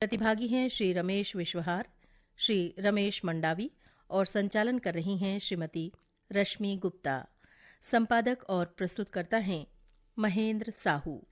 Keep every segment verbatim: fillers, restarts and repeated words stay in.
प्रतिभागी हैं श्री रमेश विश्वहार, श्री रमेश मंडावी और संचालन कर रही हैं श्रीमती रश्मि गुप्ता। संपादक और प्रस्तुतकर्ता हैं महेंद्र साहू।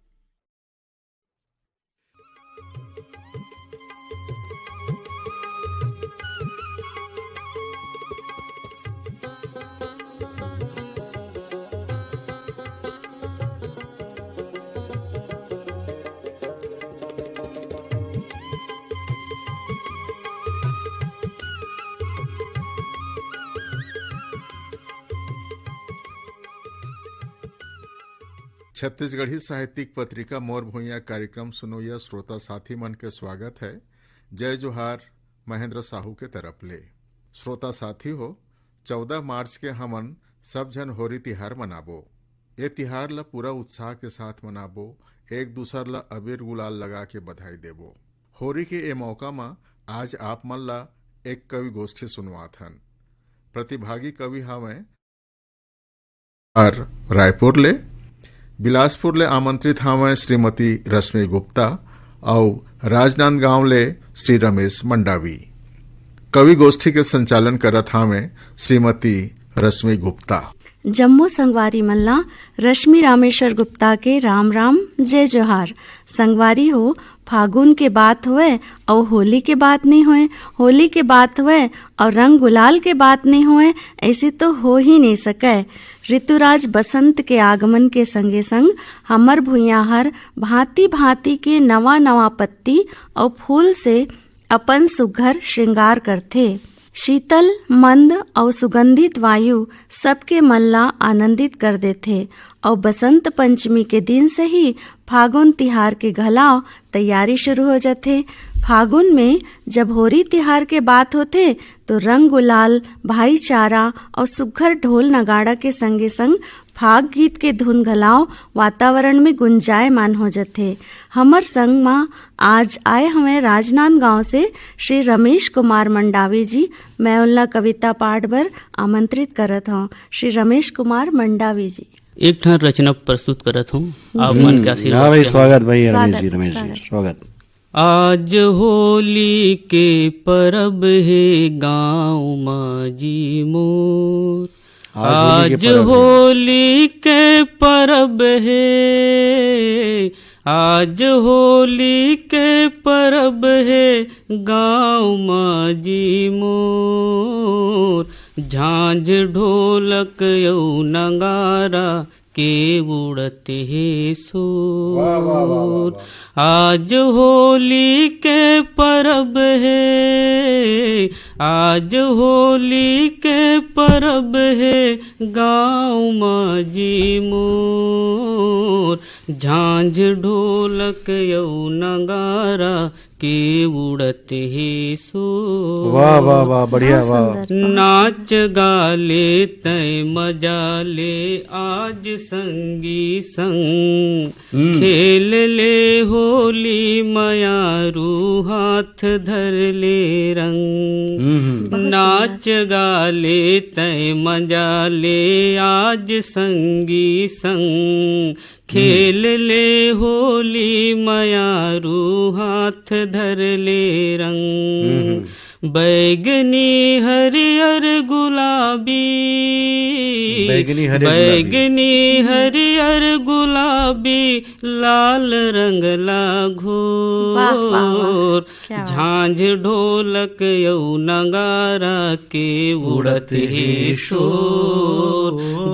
छत्तीसगढ़ी साहित्यिक पत्रिका मोर भुइयां कार्यक्रम सुनोइया श्रोता साथी मन के स्वागत है। जय जोहार महेंद्र साहू के तरफ ले। श्रोता साथी हो, चौदह मार्च के हमन सब झन होरी तिहार मनाबो। ए तिहार ल पूरा उत्साह के साथ मनाबो, एक दूसर ल अबीर गुलाल लगा के बधाई देबो। होरी के ए मौका म आज आप मन ल एक कवि गोष्ठी सुनवात हन। प्रतिभागी कवि हावय और रायपुर ले, बिलासपुर ले आमंत्रित हावय श्रीमती रश्मि गुप्ता अउ राजनांदगांव ले श्री रमेश मंडावी। कवि गोष्ठी के संचालन करत हावय श्रीमती रश्मि गुप्ता। जम्मो संगवारी मन ला रश्मि रामेश्वर गुप्ता के राम राम, जय जोहार। संगवारी हो, फागुन के बात होवय अउ होली के बात नइ होवय, होली के बात होवय अउ रंग गुलाल के बात नइ होवय, अइसे तो हो ही नइ सकय। ऋतुराज बसंत के आगमन के संगे संग हमर भुइयां हर भांति-भांति के नवा-नवा पत्ती अउ फूल से अपन सुघर श्रृंगार करथे। शीतल, मंद अउ सुगंधित वायु सबके मन ला आनंदित कर देथे अउ बसंत पंचमी के दिन से ही फागुन तिहार के घलाव तैयारी शुरू हो जाथे। फागुन में जब होरी तिहार के बात होथे, तो रंग गुलाल, भाईचारा अउ सुघर ढोल नगाड़ा के संगे संग फाग गीत के धुन घलाव वातावरण में गुंजायमान हो जथे। हमर संग म आज आए हवंय राजनांदगांव से श्री रमेश कुमार मंडावी जी। मैं उनला कविता पाठ बर आमंत्रित करत हंव। श्री रमेश कुमार मंडावी जी। एक ठन रचना प्रस्तुत करत हंव, आप जी। मन के आशीर्वाद हाँ भाई, से स्वागत भाई रमेश जी, स्वागत, रमेश जी, स्वागत। स्वागत। आज होली के परब हे गाँव मा जी मोर। आज होली के आज परब हे। होली के परब हे, आज होली के परब हे गाँव मा जी मोर। झांझ ढोलक अउ नगारा के उड़त हे शोर। वाह, वाह, वाह, वाह, वाह। आज होली के परब हे, आज होली के परब हे, गाँव मा जी मोर। झांझ ढोलक अउ नगारा के उड़त हे शोर। वाह, वाह, वाह, बढ़िया, बहुत वाह। सुंदर, बहुत नाच सुंदर। गा ले तैं मजा ले आज संगी संग। हम्म। खेल ले होली मयारू हाथ धर ले रंग। हम्म, हम्म। बहुत सुंदर। नाच गा ले तैं मजा ले आज संगी संग। खेल ले होली मयारू हाथ धर ले रंग। हम्म। बैगनी हरियर गुलाबी, बैगनी हरियर गुलाबी। बैगनी हरियर गुलाबी, लाल रंग ला घोर। वाह, वाह, वाह। क्या बात। झांझ ढोलक अउ नगारा के उड़त हे शोर।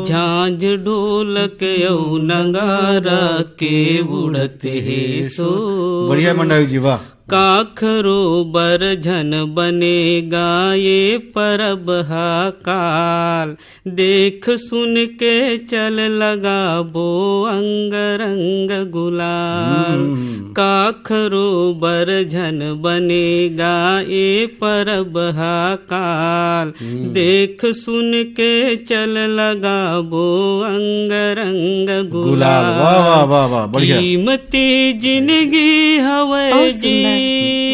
झांझ ढोलक अउ नगारा के उड़त हे शोर। बढ़िया मंडावी जी, वाह। काखरो बर झन बने गा ये परब हा काल। देख सुन के चल लगाबो अंग रंग गुलाल। हम्म। काखरो बर झन बने गा ये परब हा काल। हम्म। देख सुन के चल लगाबो अंग रंग गुलाल। गुलाल। वाह, वाह, वाह, वाह, बढ़िया। कीमती जिंदगी हवय बहुत सुंदर, जी।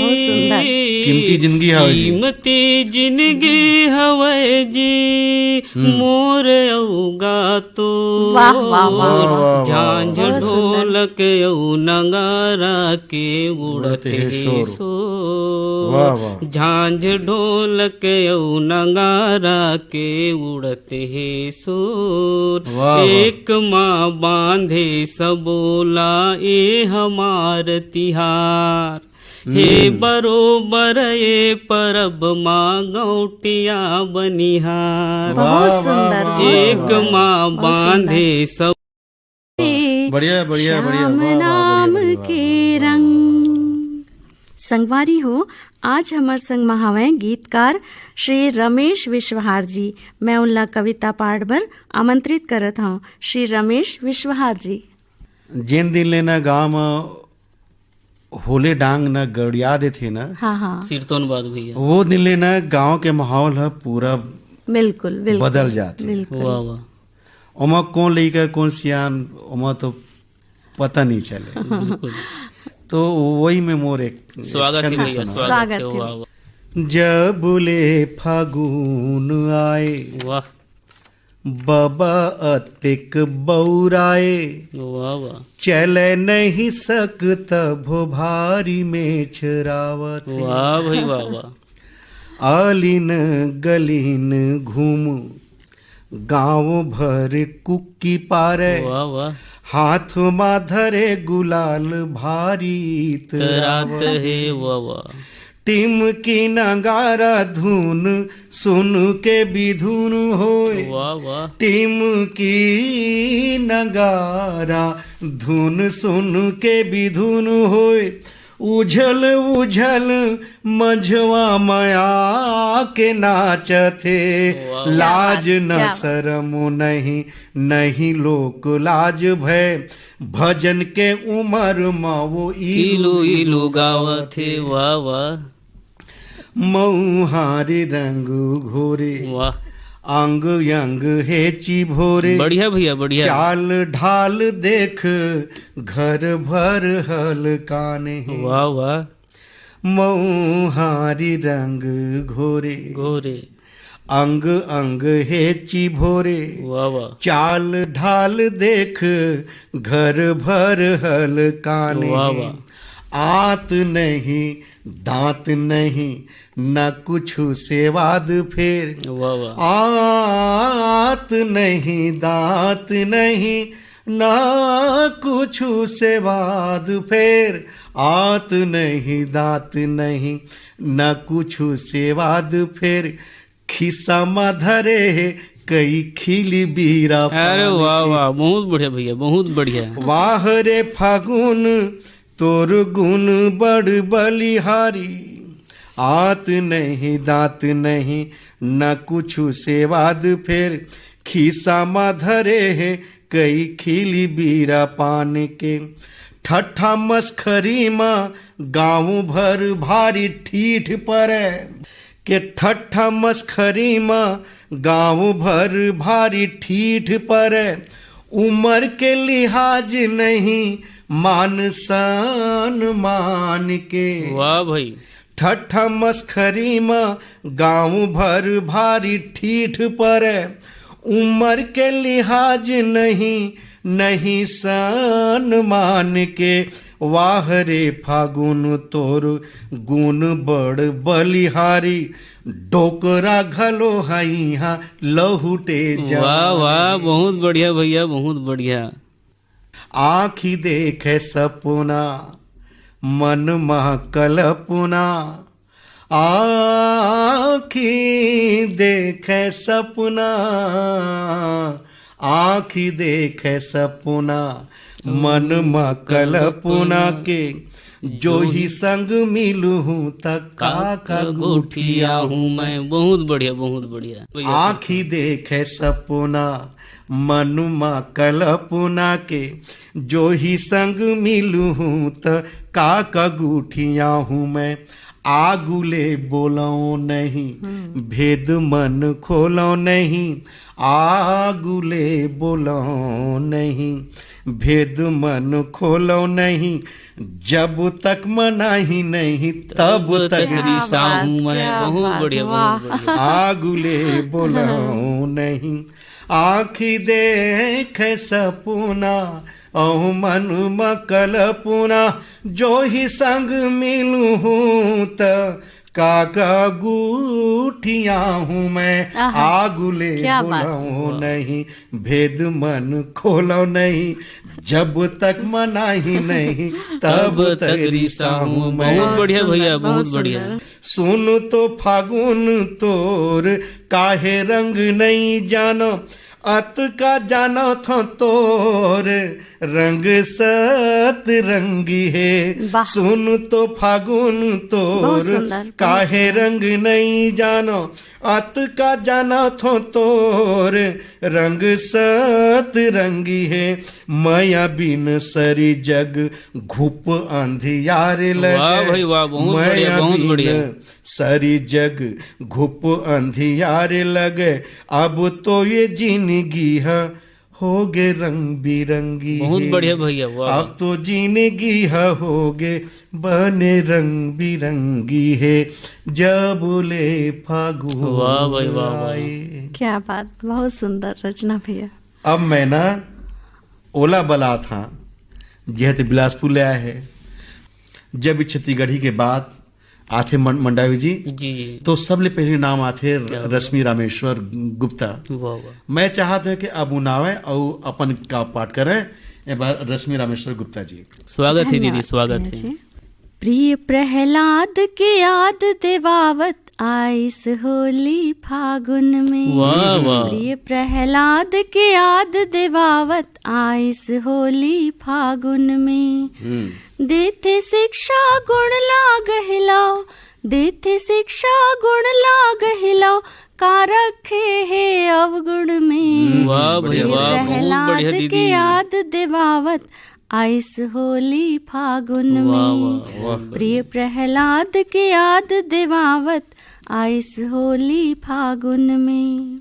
बहुत सुंदर। कीमती जिंदगी हवय जी। कीमती जिंदगी हवय जी, हम्म। मोर अउ गा तो। वाह, वाह, वाह, वाह। वाह, वाह, वाह। झांझ बहुत सुंदर। ढोलक अउ नगारा के उड़त उड़त हे हे शोर। शोर। वाह, वाह। झांझ ढोलक अउ नगारा के उड़त हे शोर। वाह, वाह। एक मा बांधे सबोला ए हमार तिहार। हे हम्म। बरोबर ए परब मा गौटिया बनिहार। वाह, बहुत वाह, सुंदर, वाह, बहुत एक सुंदर। मा बहुत सुंदर। बांधे सब बढ़िया, बढ़िया, बढ़िया। श्याम वाह, वाह, नाम बढ़िया, बढ़िया, के वाह, वाह, रंग। वाह। संगवारी हो, आज हमर संग म हवंय गीतकार श्री रमेश विश्वहार जी। मैं उनला कविता पाठ बर आमंत्रित करत हंव। श्री रमेश विश्वहार जी। जेन दिन ले ना गांव म होले डांग न गड़िया देथे ना, हाँ, हाँ। सिरतोन बात भैया। वो दिन ले ना गांव के माहौल ह पूरा बिल्कुल, बिल्कुल, बदल जाथे। बिल्कुल। वाह, वाह। ओमा कौन लइका, कौन सियान, ओमा तो पता नहीं चले। बिल्कुल। तो वही में मोर एक स्वागत हे छंद भैया, सुना। स्वागत स्वागत हे, हे। वाह, वाह। जब ले फागुन आए, वाह। बबा अतेक बौराए, वाह, वाह। चले नहीं सकत भो भारी मेछरावत हे। वाह भाई, वाह, वाह। आलिन गलिन घूम, गांव भर कुक्की पारे। वाह, वाह। हाथ मा धरे गुलाल भारी इतरावत इतरावत हे। हे, वाह, वाह। टिमकी नगारा धुन सुन के बिधुन होय। वाह, वाह। टिमकी नगारा धुन सुन के बिधुन होय। उझल उझल मंझवा मया के नाचत हे। वाह, वाह। लाज क्या न बात, क्या बात। शरम नहीं, नहीं लोक लाज भय। भजन के उमर म वो इलू इलू इलू इलू गावत गावत हे। हे। वाह, वाह। मऊहारी रंग घोरे, वाह। अंग अंग हे चिभोरे। बढ़िया भैया, बढ़िया। चाल ढाल देख, घर भर हलकान हे। वाह, वाह। मऊहारी रंग घोरे, घोरे। अंग अंग हे चिभोरे। वाह, वाह। चाल ढाल देख, घर भर हलकान वाह, हे। वाह। आत नहीं, दांत नहीं, न कुछु सेवाद फेर। वाह, वाह। आत नहीं, दांत नहीं, ना कुछु सेवाद फेर। आत नहीं, दांत नहीं, ना कुछु सेवाद फेर। खिस्सा म धरे हे कई खिली बीरा अरे पान वाह, के। वाह, बहुत बढ़िया भैया, बहुत बढ़िया। वाह रे फागुन, तोर गुण बड़ बलिहारी। आत नहीं, दांत नहीं, न कुछु सेवाद फेर। खिस्सा म धरे हे कई खिली बीरा पान के। ठट्ठा मस्खरी म गांव भर भारी ठीठ परे। के ठट्ठा मस्खरी म गांव भर भारी ठीठ परे। उमर के लिहाज नहीं, मान सम्मान के। वाह भाई। ठट्ठा मस्खरी म गांव भर भारी ठीठ परे। उमर के लिहाज नहीं, नहीं सम्मान के। वाह रे फागुन, तोर गुण बड़ बलिहारी। डोकरा घलो ह इहां लहुटे वाह, जवान वाह, हे। बहुत बढ़िया भैया, बहुत बढ़िया। आँखी देखे सपना, मन म कल्पना। आँखी देखे सपना, आँखी देखे सपना, मन म कल्पना के। जोही संग मिलहूं त का का गोठियाहूं मैं। बहुत बढ़िया, बहुत बढ़िया। आँखी देखे सपना, मन म कल्पना के। जोही संग मिलहूं त का का गोठियाहूं मैं। आगू ले बोलंव नहीं, हम्म। भेद मन खोलंव नहीं। आगू ले बोलंव नहीं, भेद मन खोलो नहीं, जब तक मनाही नहीं, तब तक रिसाहूं मैं। बहुत बढ़िया, बहुत बढ़िया। आगु ले बोलाओ नहीं, आँखी देखे सपना, अहु मन म कल्पना, जो ही संग मिलूं हूं त काका गुठिया हूं मैं। आगु ले बोलाओ नहीं, भेद मन खोलो नहीं, जब तक मनाही नहीं, तब तक रिसाहूं मैं। बहुत बढ़िया भैया, बहुत बढ़िया। सुन तो फागुन तोर काहे रंग नहीं जानो, अतका जानत हूं तोर रंग सतरंगी हे। सुन तो फागुन तोर काहे रंग नहीं जानो, अतका जानत हूं तोर रंग सतरंगी हे। मया बिन सरी जग घुप अंधियार लगे। वाह भाई वाह, बहुत बढ़िया, बहुत बढ़िया। सरी जग घुप अंधियार लगे, अब तो ये जिंदगी ह होगे रंग बिरंगी। बहुत बढ़िया भैया, वाह। अब तो जिंदगी ह होगे बने रंग बिरंगी हे, जब ले फागुन। वाह भाई वाह, वाह। क्या बात, बहुत सुंदर रचना भैया। अब मैं ना ओला बलात हां, जेहर बिलासपुर ले आए हे। जब छत्तीसगढ़ी के बात आथे मंडावी जी, जी, जी। तो सबले पहले नाम आथे रश्मि रामेश्वर गुप्ता। वाह, वाह। मैं चाहत हूं कि अब उनावे अउ अपन का पाठ करें, एक बार रश्मि रामेश्वर गुप्ता जी। स्वागत हे दीदी, स्वागत हे। प्रिय प्रहलाद के याद देवावत आइस होली फागुन में। वाह, वाह। प्रिय प्रहलाद के याद देवावत आइस होली फागुन में। देथे शिक्षा गुण ला गहिलव, देथे शिक्षा गुण ला गहिलव, का रखे हे अवगुण में। वाह भैया, प्रिय वाह, बहुत प्रहलाद बढ़िया दीदी। के याद देवावत आइस होली फागुन में। वाह, वाह। प्रिय प्रहलाद के याद देवावत आइस होली फागुन में।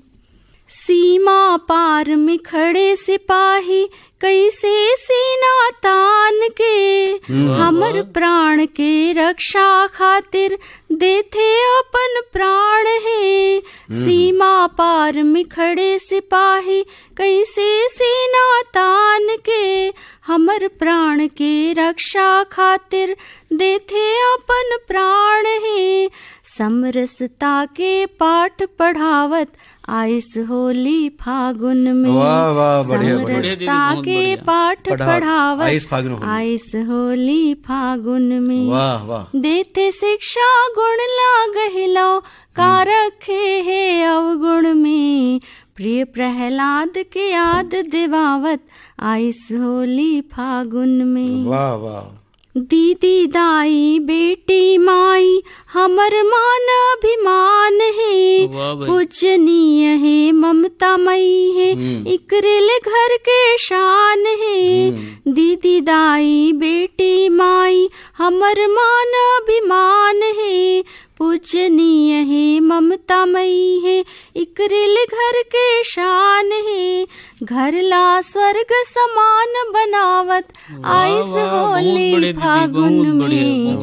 सीमा पार में खड़े सिपाही कइसे सीना तान के, हमर प्राण के रक्षा खातिर देथे अपन प्राण हे। सीमा पार में खड़े सिपाही कइसे सीना तान के, हमर प्राण के रक्षा खातिर देथे अपन प्राण हे। समरसता के पाठ पढ़ावत आइस होली फागुन में। वाह, वाह, बढ़िया, बढ़िया। समरसता के पाठ पढ़ावत आइस होली फागुन में। वाह, वाह। देथे शिक्षा गुण ला गहिलव, का रखे हे अवगुण में। प्रिय प्रहलाद के याद देवावत आइस होली फागुन में। वाह, वाह। दीदी दाई बेटी माई हमर मान अभिमान हे। वाह भाई। पूजनीय हे, ममता मई हे, इकरे ले घर के शान हे। दीदी दाई बेटी माई हमर मान अभिमान हे, पूजनीय हे, ममता मई हे, इकरे ले घर के शान हे। घर ला स्वर्ग समान बनावत आइस होली फागुन में।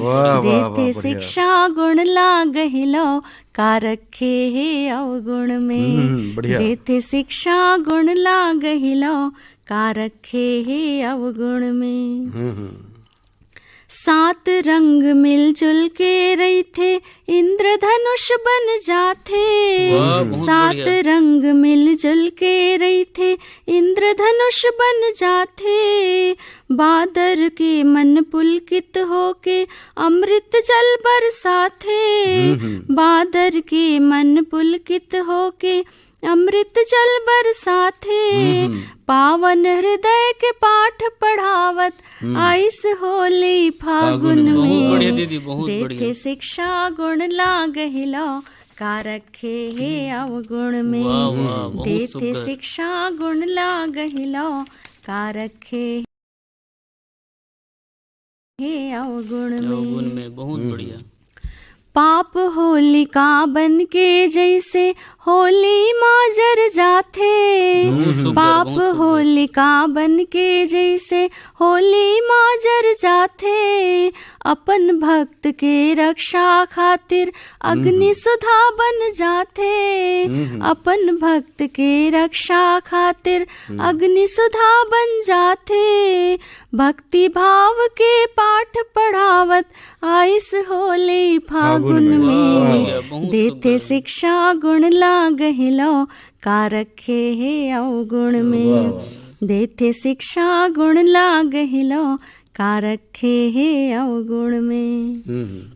देथे शिक्षा गुण ला गहिलव, का रखे हे अवगुण में। देथे शिक्षा गुण ला गहिलव, का रखे हे अवगुण में। सात रंग मिलजुल के रहिथे, इंद्रधनुष बन जाथे। सात रंग मिलजुल के रहिथे, इंद्रधनुष बन जाथे। बादर के मन पुलकित होके अमृत जल बरसाथे। बादर के मन पुलकित होके अमृत जल बरसाथे। पावन हृदय के पाठ पढ़ावत आइस होली फागुन में। देथे शिक्षा गुण ला गहिलव, का रखे हे अवगुण में। देथे शिक्षा गुण ला गहिलव, का रखे हे अवगुण में। बहुत बढ़िया। पाप होलिका बन के जइसे होली मा जर जाथे। हम्म, हम्म। सुग्घर, पाप बहुत सुग्घर। होलिका बन के जैसे होली मा जर जाथे, अपन भक्त के रक्षा खातिर अग्नि हम्म। सुधा बन जाथे। हम्म। अपन भक्त के रक्षा खातिर हम्म। अग्नि सुधा बन जाथे। भक्ति भाव के पाठ पढ़ावत आइस होली फागुन फागुन में। में। वाह, वाह। बहुत देथे सुंदर। शिक्षा गुण ला गहिलो, का रखे हे अवगुण में। वाह, वाह। देथे शिक्षा गुण ला गहिलो, का रखे हे अवगुण में। हम्म।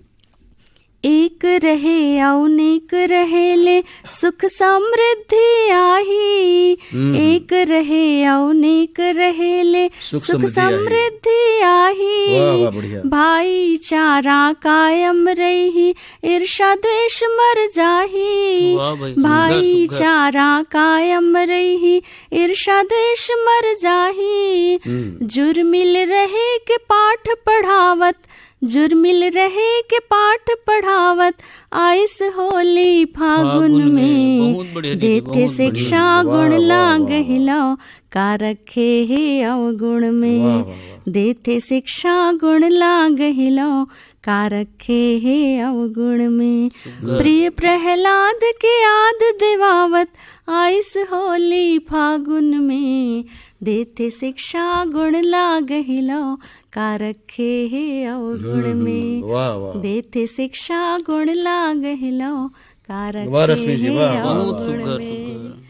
एक रहे अउ नेक रहे ले सुख समृद्धि आही। हम्म। एक रहे अउ नेक रहे ले सुख सुख समृद्धि आही। समृद्धि आही। वाह, वाह, बढ़िया। भाईचारा कायम रही, ईर्ष्या द्वेष मर जाही। वाह भाई, सुंदर, सुंदर। भाईचारा कायम रही, ईर्ष्या द्वेष मर जाही। हम्म। जुर्मिल रहे के पाठ पढ़ावत, जुर्मिल रहे के पाठ पढ़ावत, आइस होली फागुन फागुन में। में। बहुत बढ़िया दीदी, देथे बहुत बढ़िया। शिक्षा वाह, गुण वाह, ला वाह, वाह। गहिलो, का रखे हे अवगुण में। वाह, वाह, वाह। देथे शिक्षा गुण ला गहिलो, का रखे हे अवगुण में। सुंदर। प्रिय प्रहलाद के आद देवावत, आइस होली फागुन में। देथे शिक्षा गुण ला गहिलो, का रखे हे अवगुण हम्म, में। वाह, वाह। देथे शिक्षा गुण ला गहिलो, का वाह, रखे रश्मि जी, हे वाह, वाह, वाह। बहुत अवगुण सुंदर, में। सुंदर।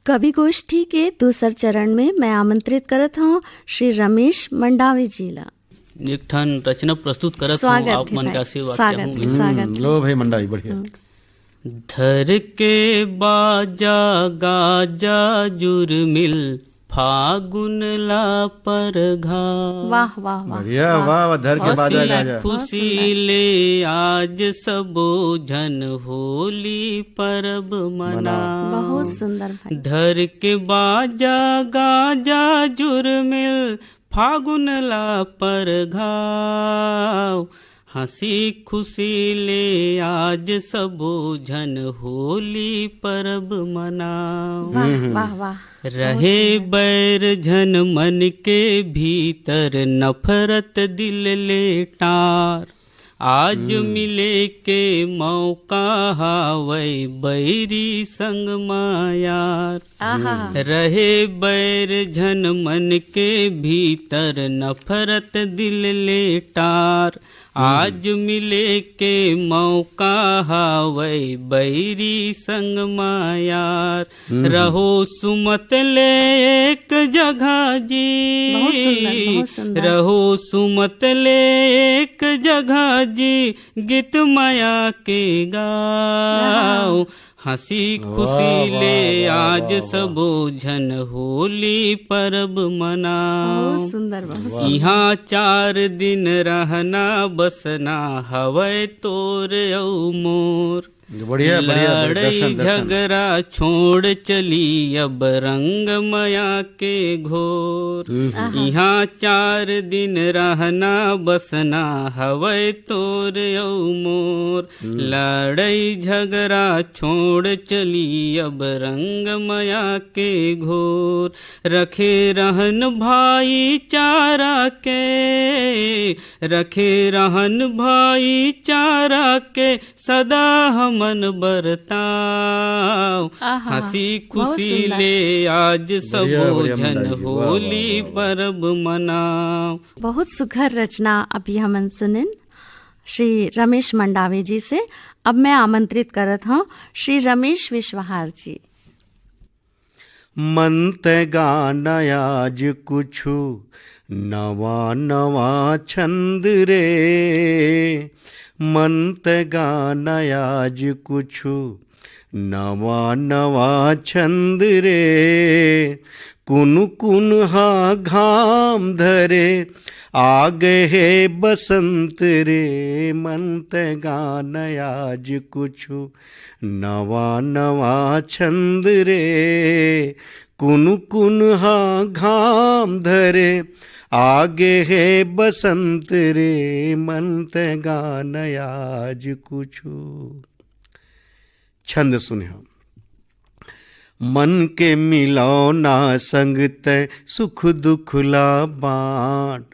कवि गोष्ठी के दूसर चरण में मैं आमंत्रित करत हूँ श्री रमेश मंडावी जी ला। एक ठन रचना प्रस्तुत करत हूँ, स्वागत आप हे मन भाई, के आशीर्वाद स्वागत चाहूँ हे, मैं। स्वागत हम्म, हे। लो भाई मंडावी, बढ़िया। हम्म। धर के बाजा गाजा जुर्मिल फागुन ला परघा। वाह, वाह, वाह, बढ़िया, वाह। वाह, वाह, धर के बहुत बाजा सुंदर, गाजा। बहुत खुशी सुंदर। ले आज सबो झन होली परब मना। मना। बहुत सुंदर भाई। धर के बाजा गाजा जुर्मिल फागुन ला परघाव। हँसी खुशी ले आज सबो झन होली परब मनाव। वाह, हम्म, हम्म। वाह, वाह। रहे बहुत सुंदर। बैर झन मन के भीतर, नफरत दिल ले टार। आज हम्म। मिले के मौका हावय, बैरी संग मा यार। आहा। रहे बैर झन मन के भीतर, नफरत दिल ले टार। हम्म। आज मिले के मौका हावय, बैरी संग मा यार। हम्म। रहो सुमत ले एक जगह जी। बहुत सुंदर, बहुत सुंदर। रहो सुमत ले एक जगह जी, गीत मया के गाव। आहा। हँसी वाह, खुशी वाह, ले वाह, आज वाह, वाह। सबो झन होली परब मनाव। बहुत सुंदर, बहुत वाह। सुंदर। इहाँ चार दिन रहना बसना हवय तोर अउ मोर। बढ़िया, बढ़िया, बढ़िया। लड़ई दर्शन, दर्शन। झगरा छोड़ चली अब रंग मया के घोर। हम्म, हम्म। आहा। इहाँ चार दिन रहना बसना हवय तोर अउ मोर। हम्म। लड़ई झगरा छोड़ चली अब रंग मया के घोर। रखे रहन भाईचारा के, रखे रहन भाईचारा के, सदा हमन बरताव। आहा, हँसी बहुत खुशी सुंदर। ले आज बढ़िया, सबो बढ़िया झन मंडावी जी, वाह, वाह, होली वाह, वाह। परब मनाव। बहुत सुघर रचना अभी हमन सुनिन श्री रमेश मंडावी जी से। अब मैं आमंत्रित करत हूँ श्री रमेश विश्वहार जी। मन तैं गा न आज कुछु नवा नवा छंद रे, मन तैं गा न आज कुछु नवा नवा छंद रे। कुन कुन हा घाम धरे, आ गे हे बसंत रे, मन तैं गा न आज कुछु नवा नवा छंद रे। कुन कुन हा घाम धरे, आ गे हे बसंत रे, मन तैं गा न आज कुछु। छंद सुने हो। मन के मिलौना संग तैं सुख दुख ला बांट,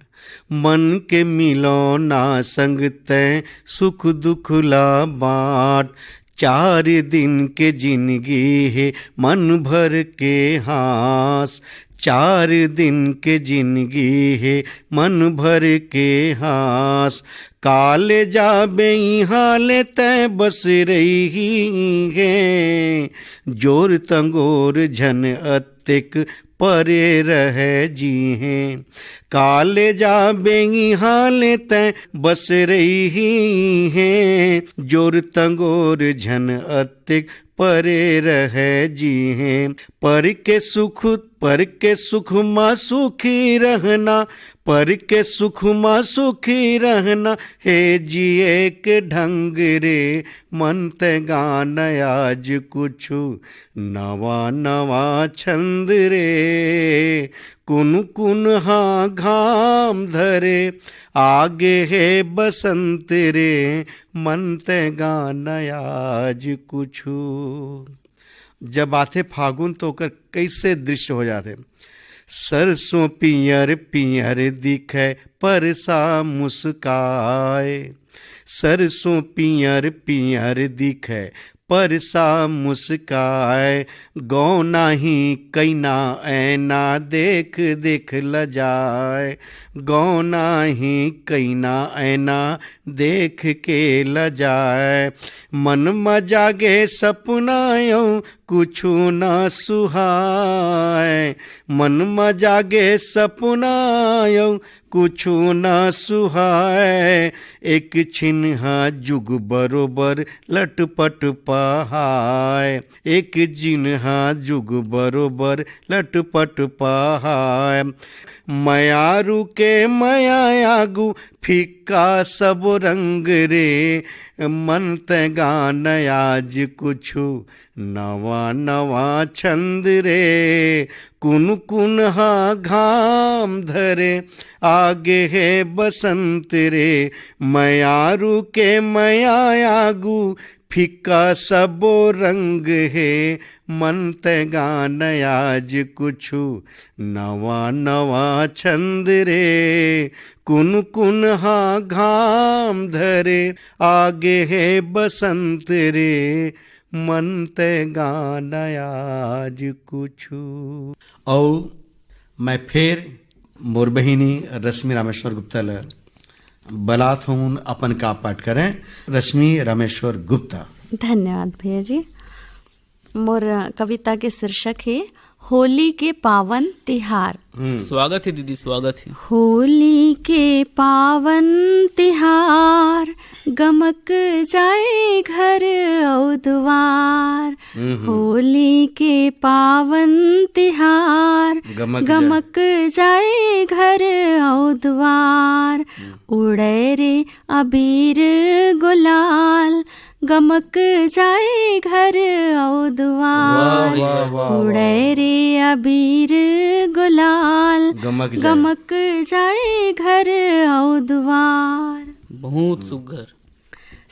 मन के मिलौना संग तैं सुख दुख ला बांट। चार दिन के जिंदगी हे मन भर के हाँस, चार दिन के जिंदगी हे मन भर के हाँस। काले जाबे इहाँ ले तैं बस रही हे, जोर तंगोर झन अतेक परे रहे जी हे। काले जाबे इहाँ ले तैं बस रही हे, जोर तंगोर झन अतेक परे रहे जी हे। पर के सुख, पर के सुख मा सुखी रहना, पर के सुख मा सुखी रहना, हे जी एक ढंग रे। मन तैं गान आज कुछु नवा नवा छंद रे। कुन कुन हा घाम धरे, आगे हे बसंत रे। मन तैं गान आज कुछु। जब आथे फागुन तो ओकर कैसे दृश्य हो जाथे। सरसों पियर पियर दिखे परसा मुस्काए, सरसों पियर पियर दिखे परसा मुस्काए। गौना ही कैना ऐना देख देख लजाए, गौना ही कैना ऐना देख के लजाए। मन म जागे सपना अउ कुछु ना सुहाय, मन म जागे सपना अउ कुछु ना सुहाय। एक छिन हा जुग बरोबर लटपट पहाय, एक जिन हा जुग बरोबर लटपट पहाय। मयारू के मया आगू फिक्का सब रंग रे। मन तैं गान आज कुछु नवा नवा छंद रे। कुन कुन हा घाम धरे, आगे हे बसंत रे। मयारू के मया आगू फिक्का सबो रंग हे। मन तैं गान आज कुछु नवा नवा छंद रे। कुन कुन हा घाम धरे, आगे हे बसंत रे। मन तैं गान आज कुछु। अउ मैं फेर मोर बहिनी रश्मि रामेश्वर गुप्ता ल बलात हूँ अपन का पाठ करें। रश्मि रामेश्वर गुप्ता। धन्यवाद भैया जी। मोर कविता के शीर्षक हे होली के पावन तिहार। स्वागत हे दीदी, स्वागत हे। होली के पावन तिहार, गमक जाए घर अउ दुवार। होली के पावन तिहार, गमक जाए। गमक जाए घर अउ दुवार। उड़े रे अबीर गुलाल, गमक जाए घर अउ दुवार। वाह, वाह, वाह, वाह। उड़े रे अबीर गुलाल, गमक जाए। गमक जाए घर अउ दुवार। बहुत सुघर।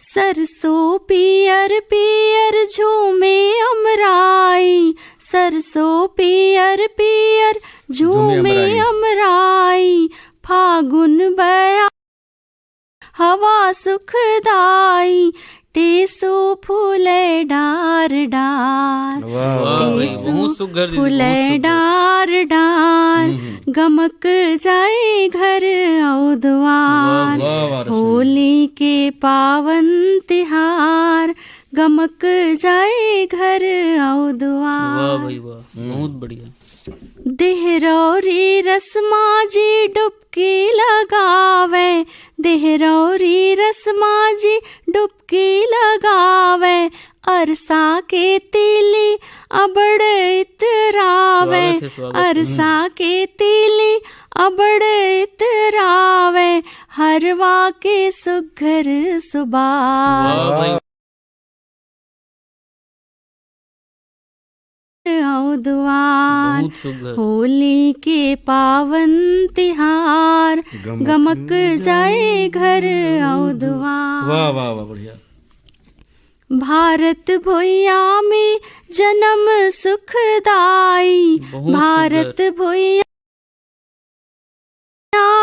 सरसों पियर पियर झूमे अमराई, सरसों पियर पियर झूमे झूमे अमराई। अमराई। फागुन बया हवा सुखदाई, टेसो फूले डार डार। वाह, वाह, वाह, टेसो बहुत सुघर दीदी, बहुत फूले सुघर। डार डार, हम्म, हम्म। गमक जाए घर अउ दुवार। वाह, वाह, रश्मि। होली के पावन तिहार, गमक जाए घर अउ दुवार। वाह भाई वाह, हम्म। बहुत बढ़िया। देहरौरी रसमा जी डुबकी लगावे, देहरौरी रसमा जी डुबकी लगावे, अरसा के तीली अबड़ इतरावे, स्वागत है, स्वागत है। अरसा के तीली अबड़ इतरावे, हरवा के सुघर सुबास। वाह भाई। अउ दुवार। बहुत सुघर। होली के पावन तिहार, गमक गमक जाए घर अउ दुवार। वाह, वाह, वाह, बढ़िया। भारत भुइयां में जन्म सुखदाई, बहुत भारत सुंदर। भुइयां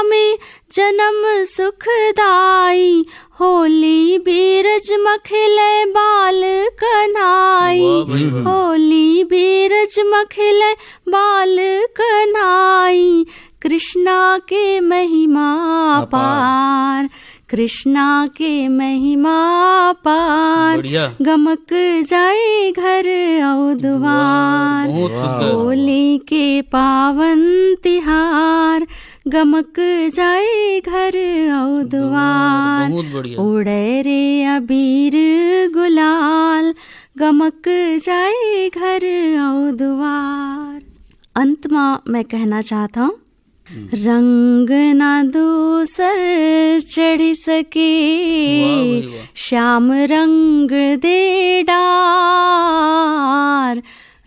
में जन्म सुखदाई, होली बीरज मखिले बाल कन्हाई। वाह भाई वाह। होली बीरज मखिले बाल कन्हाई, कृष्णा के महिमा अपार। अपार, कृष्णा के महिमा अपार। बढ़िया। गमक जाए घर अउ दुवार, बहुत सुंदर। होली के पावन तिहार, गमक जाए घर अउ दुवार। बहुत बढ़िया। उड़े रे अबीर गुलाल, गमक जाए घर अउ दुवार। अंत में मैं कहना चाहता हूँ, रंग ना दूसर चढ़ सके, वाह भाई वाह। श्याम रंग दे डार।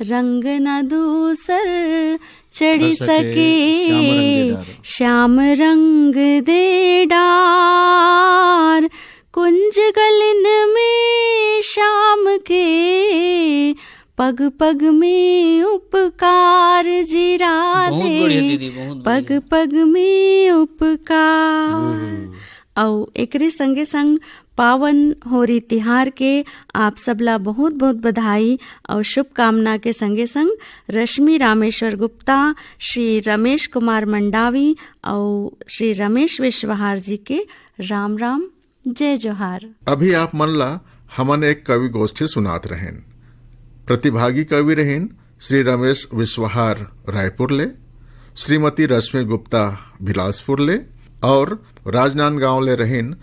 रंग ना दूसर चढ़ चढ़ सके, सके, श्याम रंग दे डार। श्याम रंग दे डार। कुंज गलिन में श्याम के, पग पग में उपकार जी राधे। बहुत बढ़िया दीदी, बहुत बढ़िया। पग पग में उपकार। अउ एकरे संगे संग पावन होरी तिहार के आप सबला बहुत बहुत बधाई अउ शुभकामना के संगे संग रश्मि रामेश्वर गुप्ता, श्री रमेश कुमार मंडावी अउ श्री रमेश विश्वहार जी के राम राम, जय जोहार। अभी आप मन ला हमन एक कवि गोष्ठी सुनात रहेन। प्रतिभागी कवि रहेन श्री रमेश विश्वहार रायपुर ले, श्रीमती रश्मि गुप्ता बिलासपुर ले अउ राजनांदगांव ले रहेन